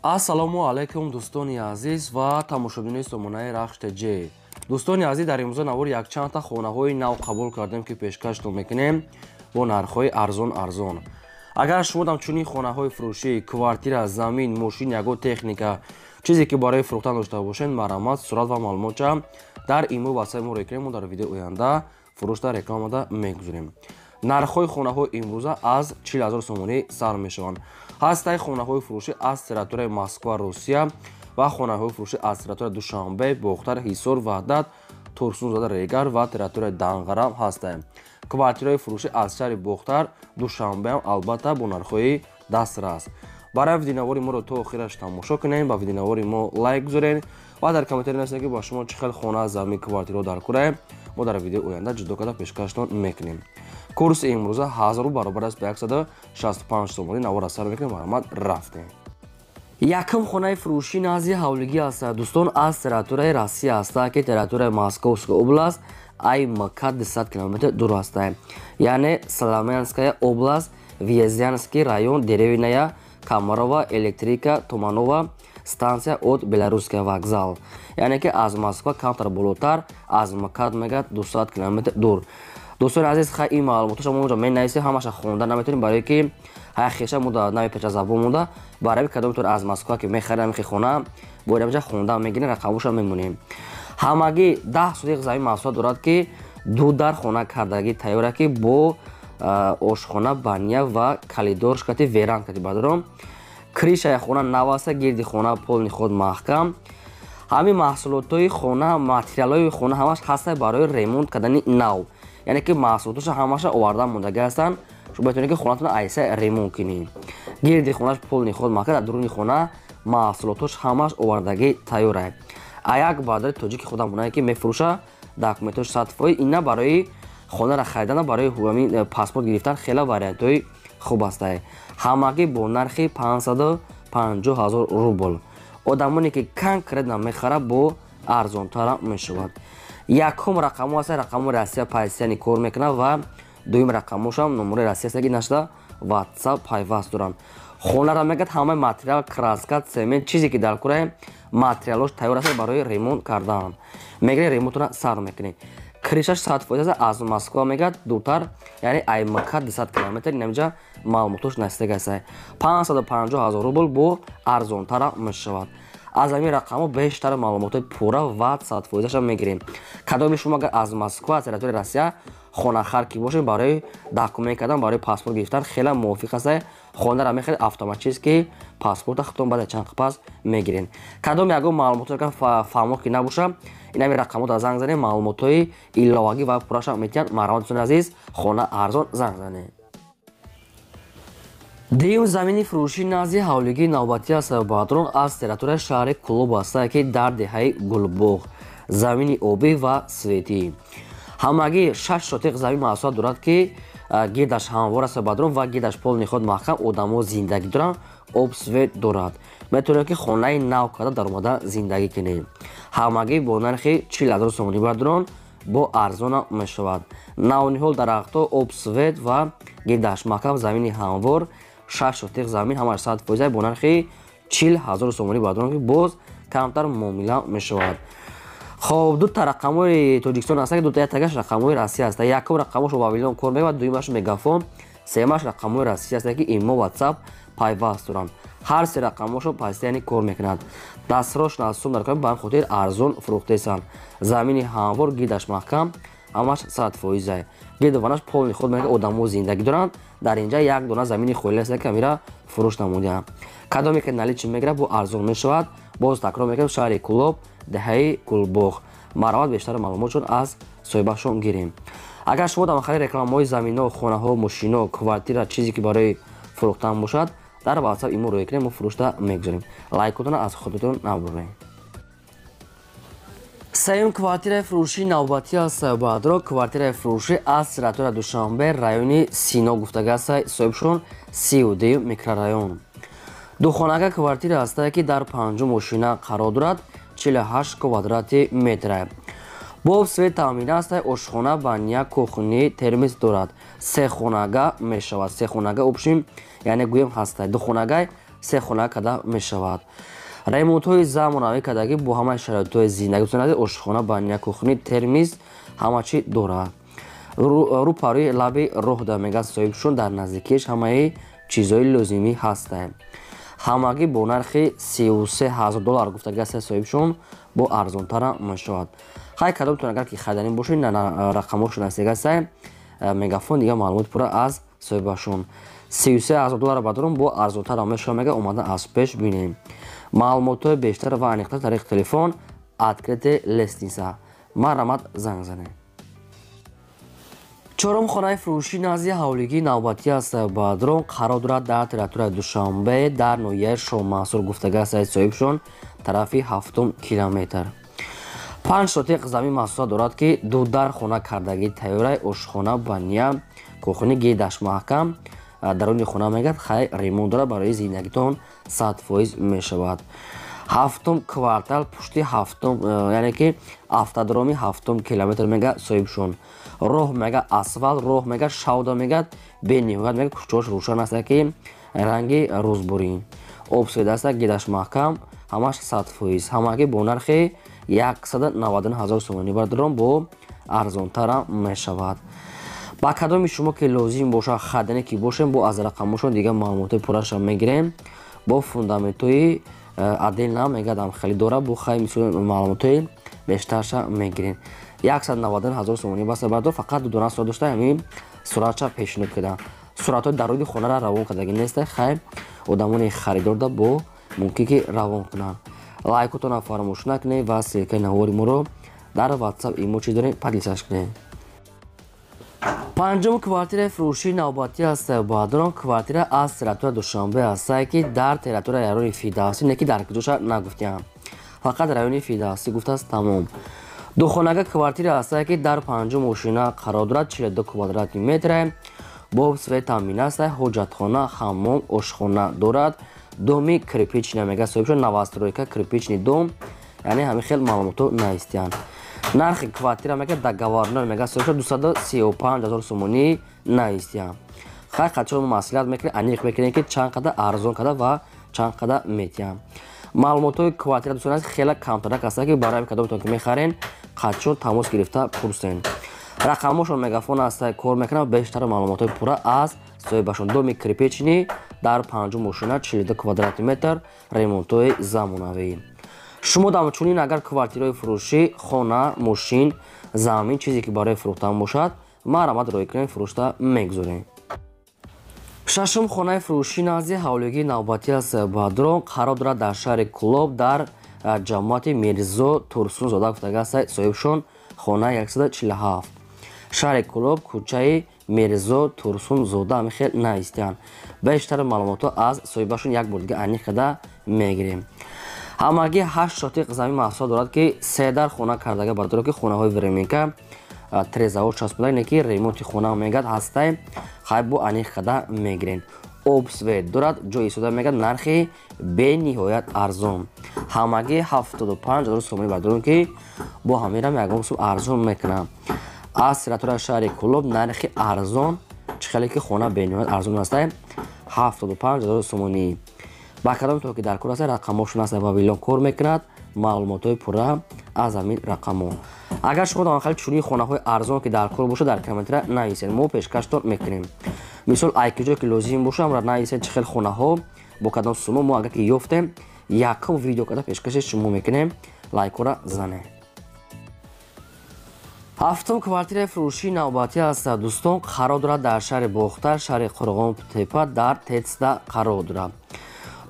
Ассалому алайкум, дӯстони азиз ва тамошобинони сомонаи Рахш ТЖ. Дӯстони азиз, дар имрӯза навор якчандта хонаҳои нав қабул кардем, ки пешкаштон мекунем бо нархҳои арзон арзон. Агар шумо дам чунин хонаҳои фурӯшӣ, квартира, замин, мошин, ягон техника, чизе ки барои фурӯхтан дошта бошед, марҳамат, сурат ва маълумотча дар имрӯз ватсапи мо рӯй кунем, мо дар видеои оянда фурӯшда рекламада мегузорем. Нархҳои хонаҳои имрӯза аз 40 0 сомонӣ сар мешаванд. Ҳастаи хонаҳои фурӯшӣ аз территорияи Москва, Русия ва хонаҳои фурӯшӣ аз территорияи Душанбе, Бохтар, Ҳисор, Ваҳдат, Турсунзода, Регар ва территорияи Данғарам ҳастаем. Квартираҳои фурӯшӣ аз шаҳри Бохтар, Душанбеам албатта бо нархҳои дастрас. Барои видеонавори моро то охираш тамошо кунем, ба видеонавори мо лайк гузоред ва дар комментарий нависед, ки ба шумо чӣ хел хона, замин, квартираҳо дар кураем. Мо дар видеои оянда ҷудо карда пешкаштон мекунем. Курси имрӯза 1000 рубл баробар аст ба 165 сомонӣ. Навор сар мекунем, марҳамат, рафтем. Якум хонаи фурӯшӣ назди ҳавлигӣ аст, дӯстон, аз территорияи Россия аст, ки территорияи Московская область, ай МКАД 200 километр дур аст, яъне Соломенская область, Вяземский район, деревня Комарова, электричка Туманова, станция от Белорусская вокзал. Яъне ки аз Москва камтар болотар, аз МКАД мегӯяд 200 километр дур. Дӯстони азиз, хай, ин маълумотоша мо онҷо менависем, ҳамаша хонда наметавонем, барое ки ҳая хеша мо нави печа забон монда. Барои кадомтон аз Москва ки мехарем хи хона, бояд инҷа хонда мегирем, рақамоша мемонем. Ҳамагӣ 10 сотих замин маҳсулот дорад, ки ду дар хона кардагӣ тайёра, ки бо ошхона, баня ва коридорш кати, веранда кати. Бадром, крышаи хона нав аста, гирди хона полный худ маҳкам. Ҳамин маҳсулотҳои хона, материалҳои хона ҳамаш ҳаста барои ремонт кардани нав, яъне ки маҳсулотоша ҳамаша оварда мондагӣ ҳастанд. Шумо метавонед, ки хонатонро айса ремонт кунед. Гирди хонаш полный худ маҳкам, дар дуруни хона маҳсулотош ҳамаш овардагӣ тайёра. А як бародари тоҷики худам, ки мефурӯша, документош 100%. Ина барои хонаро харидана, барои ҳамин паспорт гирифтан хеле вариантҳои хуб ҳастае. Ҳамагӣ бо нархи 550 ҳазор рубл. Одамоне ки конкретно мехарад, бо арзонтара мешавад. Якум рақамҳо аст, рақамҳои Россия постоянно кор мекунад ва дуюм рақамҳошам номерои Россия аст, ки нашуда Ватсап пайваст доранд. Хонаро мегӯяд, ҳамаи материал, краска, цемент, чизе ки дар кураем, материалош тайёр аст барои ремонт кардан. Мегиред, ремонтро сар мекунед. Крышаш 100% аз Москва мегӯяд дуртар, яъне ай МКАД 200 километр. Инамҷа маълумотош насидаг аст. 550 ҳазор рубл, бо арзонтара мешавад. Аз ҳамин рақамҳо бештар маълумотҳои пурра ва 100%-аша мегирем. Кадоми шумо агар аз Москва, аз территорияи Россия хонахар ки бошед, барои документ кардан, барои паспорт гирифтан хеле мувофиқ аст. Хонаро мехаред, автоматически паспорта худтон баъд чанд пас мегиред. Кадом ягон маълумотҳо агар фаҳмо ки набоша, ин ҳамин рақамҳо занг занед, маълумотҳои иловагӣ ва пурраша метиҳанд. Марҳамат, дӯстони азиз, хона арзон, занг занед. Дуюм замини фурӯшӣ назди ҳавлигии навбатӣ аст, бадрон, аз территорияи шаҳри Кӯлоб аста, ки дар деҳаи Гулбоғ, замини обӣ ва светӣ. Ҳамагӣ 6 сотих замин маҳсулот дорад, ки гирдаш ҳамвор аст, бадрон, ва гирдаш полный худ маҳкам, одамо зиндагӣ доранд, об, свет дорад. Метавонед, ки хонаи нав карда даромада зиндагӣ кунед. Ҳамагӣ бо нархи 40 ҳазор сомонӣ, бадрон, бо арзона мешавад. Навниҳол, дарахтҳо, об, свет ва гирдаш маҳкам, замини ҳамвор, 6 сотих замин, ҳамаш 100%, бо нархи 40 ҳазор сомонӣ, бадрон, ки боз камтар муомила мешавад. Хоб, дута рақамҳои Тоҷикистон аст, дута, яктагаш рақамҳои Россия аст. Якум рақамҳошо Вавилон кор мекунад, дуюмаш Мегафон, сеюмаш рақамҳои Россия аст, ки имо, Ватсап пайваст доранд. Ҳар се рақамҳошо постоянно кор мекунад. Дастрош насум дар ба ҳамин хотир арзон фурӯхтесанд. Замини ҳамвор, гирдаш маҳкам, ҳамаш 100%. Гирду ванаш полный худ мекунад, одамо зиндагӣ доранд. Дар инҷа як дона замини холӣ аст, ки амира фурӯш намудаам. Кадоме ки наличный мегирад, бо арзон мешавад. Боз такрор мекунем: шаҳри Кӯлоб, деҳаи Гулбоғ. Марҳамат, бештар маълумотшон аз соҳибашон гирем. Агар шумо дар махали рекламаҳои заминҳо, хонаҳо, мошино, квартира, чизе ки барои фурӯхтан бошад, дар Ватсап имо рӯй кунем, мо фурӯшта мегузорем. Лайкотона аз худатон набурем. Сеюм квартираи фурӯшии навбатӣ аст, баъдро, квартираи фурӯшӣ аз территория Душанбе, райони Сино гуфтага аст соҳибшон, 32 микрорайон. Духонага квартира ҳастае, ки дар панҷум ошина қарор дорад, 48 квадрати метра. Бо свет таъмин аст, ошхона, баня, кухни, термис дорад. Се хонага мешавад, се хонага общим, яъне гӯем ҳаста духонагай. се хона када мешавад. Ремонтҳои замонавӣ кардагӣ бо ҳамаи шароитҳои зиндагӣ, ошхона, баня, кухни, термиз ҳама чӣ дорад. Рӯпарӯи лаби роҳ да мега соҳибшон, дар наздикиш ҳамаи чизҳои лозимӣ ҳастанд. Ҳамагӣ бо нархи 33 000 доллар гуфтагӣ аст соҳибшон, бо арзонтара мешавад. Хай кадомтон агар ки хариданӣ бошед, рақамҳошон астегасай Мегафон, дига маълумот пурра аз соҳибашон. 33 000 доллар бадарон бо арзонтара мешавад, мега омада аз пеш бинем. Маълумотҳои бештар ва аниқтар тариқи телефон открытый лестница. Марҳамат, занг занед. Чорум хонаи фурӯшӣ назди ҳавлигии навбатӣ аст бадрон, қарор дорад дар территорияи Душанбе, дар ноҳияи Шоҳмансур гуфтага аст соҳибшон, тарафи 7 километр. 5 сотиқ замин масоҳат дорад, ки ду дар хона кардагӣ тайёрай, ошхона, баня, кухни, гедаш маҳкам. Даруни хона мегӯяд хай ремонт дорад, барои зиндагитон 100% мешавад. 7 квартал, пушти 7, яъне ки автодроми 7 километр мега соҳибшон. Роҳ мега асфалт, роҳ мега шавда мегӯяд бениҳоят мега кӯчаҳош рӯшан аст, ки ранги рӯзбурин. Об свет аст, гедаш маҳкам, ҳамаш 100%. Ҳамагӣ бо нархи 199 000 сомонӣ бардорон, бо арзонтара мешавад. Ба кадоми шумо ки лозим бошад, хариданӣ ки бошем, бо аз рақамҳошон дига маълумотҳои пурраша мегирем. Бо фундаментҳои отдельно мегӯяд хеле дорад, бо хай мисол маълумотҳои бештарша мегирем. 199 000 сомонӣ баста бардор, фақат ду дона сурат дошта, ҳамин суратша пешниҳод кардам. Суратҳои даруни хонара равон кардагӣ нест, хай одамони харидорда бо мумкин ки равон кунанд. Лайкотонро фаромӯш накунед ва ссылкаи навори моро дар WhatsApp имо чӣ дорем поделиться кунед. Панҷум квартираи фурӯшии навбатӣ аст баъдрон, квартира аз территорияи Душанбе аст, ки дар территорияи райони Фирдавсӣ, не ки дар куҷоша нагуфтиям, фақат райони Фирдавсӣ гуфтааст, тамом. Духонага квартира аст, ки дар панҷум ошина қарор дорад, 42 квадрати метре, бо свет таъмин аст, ҳоҷатхона, ҳаммом, ошхона дорад. Доми кирпичный мега соҳибшон, новостройка, кирпичный дом, яъне ҳамин хел маълумотҳо наистиянд. Нархи квартира мега договорной мега соҳибшон 235 000 сомонӣ наистиянд. Хай қачон маслиҳат мекунем, аниқ мекунем, ки чанд қадар арзон карда ва чанд қадар метиҳам. Маълумотҳои квартира, дӯстон азиз, хеле камтарак аст, ки барои кадомтон ки мехарен, қачон тамос гирифта пурсен. Рақамҳошон Мегафон аст, кор мекунам, бештар маълумотҳои пурра аз соҳибашон. Доми кирпичный дар панҷум ошина, 42 квадрати метр, ремонтҳои замонавӣ. Шумо дамчунин агар квартираҳои фурӯшӣ, хона, мошин, замин, чизе ки барои фурӯхтан бошад, марҳамат роҳӣ кунед, фурӯшта мегузорем. Шашум хонаи фурӯшӣ назди ҳавлигии навбатӣ аст бадрон, қарор дорад дар шаҳри Кӯлоб, дар ҷамоати Мирзо Турсунзода гуфтага аст соҳибшон, хонаи 147. Шаҳри Кӯлоб, кӯчаи Мирзо Турсунзода, ҳамин хел наистиянд. Бештар маълумотҳо аз соҳибашон як бор дига аниқ карда мегирем. Ҳамагӣ 8 сотиқ замин маҳсулот дорад, ки се дар хона кардага бардоро, ки хонаҳои временка трезаҳо часпода, не ки ремонти хона мегӯяд ҳастай, хай бо аниқ карда мегирем. Об свет дорад, ҷои истода мегӯяд, нархи бениҳоят арзон. Ҳамагӣ 75 000 сомонӣ бардорем, ки бо ҳаминам ягон сум арзон мекунам. Аз территорияи шаҳри Кӯлоб нархи арзон, чӣ хеле ки хона бениҳоят арзон ҳастай, 75 000 сомонӣ. Ба кадом то ки дар кор аст, рақамҳошон аст, Вавилон кор мекунад, маълумотҳои пурра аз ҳамин рақамҳо. Агар шумо дар хали чунин хонаҳои арзон ки дар кор бошад, дар комментария нависед, мо пешкаштон мекунем. Мисол ай куҷое ки лозим бошад, амра нависед, чӣ хел хонаҳо бо кадом сумо, мо агар ки ёфтем, якум видео карда пешкаши шумо мекунем. Лайкҳоро занед. Ҳафтум квартираи фурӯшии навбатӣ аст дӯстон, қарор дорад дар шаҳри Бохтар, шаҳри Қурғонтепа, дар Тецда қарор дорад.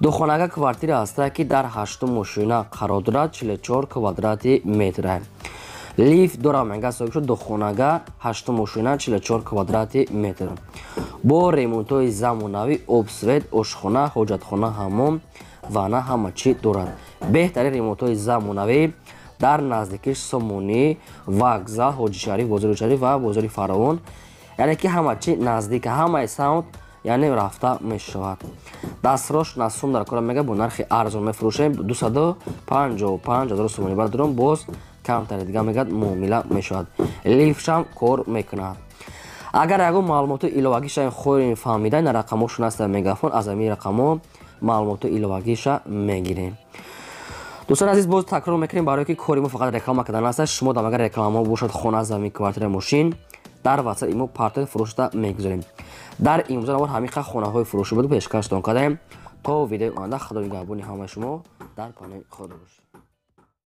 Духонага квартира аст, ки дар ҳаштум мошина қарор дорад, 44 квадрати метр. Лифт дорад мега соҳиб шуд, духонага, ҳаштум мошина, 44 квадрати метр. Бо ремонтҳои замонавӣ, об свет, ошхона, ҳоҷатхона, ҳаммом, ванна ҳама чӣ дорад. Беҳтарин ремонтҳои замонавӣ, дар наздикиш Сомонӣ, вокзал, Ҳоҷишариф, бозори Шариф ва бозори Фаровон, яъне ки ҳама чӣ наздика, ҳамаи самт яъне рафта мешавад. Дастрош насум дар кора мега, бо нархи арзон мефурӯшем, 255 000 сомонӣ бардорам, боз камтари дига мегӯяд муомила мешавад. Лифтшам кор мекунад. Агар ягон маълумоти иловагӣ шавем хоҳем фаҳмида, ин рақамҳошон аст Мегафон, аз ҳамин рақамҳо Маълумоти иловагиша мегирем. Дӯстони азиз, боз такрор мекунем, барое ки кори мо фақат реклама кардан аст. Шумо дам агар рекламаҳо бошад, хона, замин, квартира, мошин, дар WhatsApp имо партои фурӯшда мегузорем. Дар имрӯза навор ҳамин қадр хонаҳои фурӯшӣ буд, пешкаштон кардем. То видеои оянда, Худо нигаҳбони ҳамаи шумо, дар паноҳи Худо бошед.